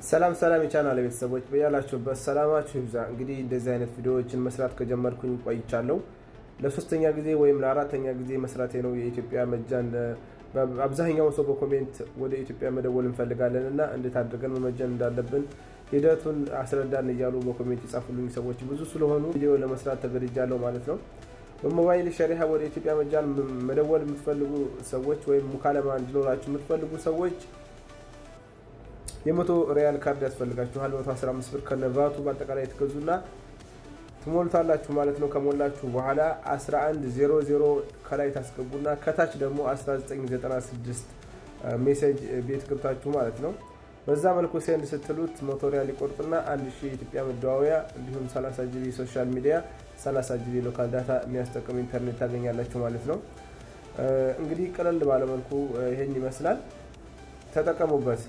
ሰላም ሰላም የቻናል ቤተሰቦች፣ በያላችሁበት ሰላማችሁ ይብዛ። እንግዲህ እንደዚህ አይነት ቪዲዮዎችን መስራት ከጀመርኩኝ ቆይቻለሁ። ለሶስተኛ ጊዜ ወይም ለአራተኛ ጊዜ መስራቴ ነው። የኢትዮጵያ መጃን አብዛኛው ሰው በ comment ወደ ኢትዮጵያ መደወል እንፈልጋለን እና እንዴት አድርገን መመጀን እንዳለብን ሂደቱን አስረዳን እያሉ በ comment የጻፉልኝ ሰዎች ብዙ ስለሆኑ ቪዲዮ ለመስራት ተገድጃለሁ ማለት ነው። በሞባይል شريحة ወደ ኢትዮጵያ መጃን መደወል የምትፈልጉ ሰዎች ወይም مكالمة እንዲኖራችሁ የምትፈልጉ ሰዎች የ100 ሪያል ካርድ ያስፈልጋችኋል። 115 ብር ከነቫቱ በአጠቃላይ ትገዙና ትሞሉታላችሁ ማለት ነው። ከሞላችሁ በኋላ 1100 ከላይ ታስገቡና ከታች ደግሞ 1996 message ቤት ገብታችሁ ማለት ነው። በዛ መልኩ send ስትሉት 100 ሪያል ይቆርጥና 1000 የኢትዮጵያ መደዋወያ እንዲሁም 30 GB social media፣ 30 GB local data የሚያስጠቅም ኢንተርኔት ታገኛላችሁ ማለት ነው። እንግዲህ ቀለል ባለ መልኩ ይሄን ይመስላል። ተጠቀሙበት።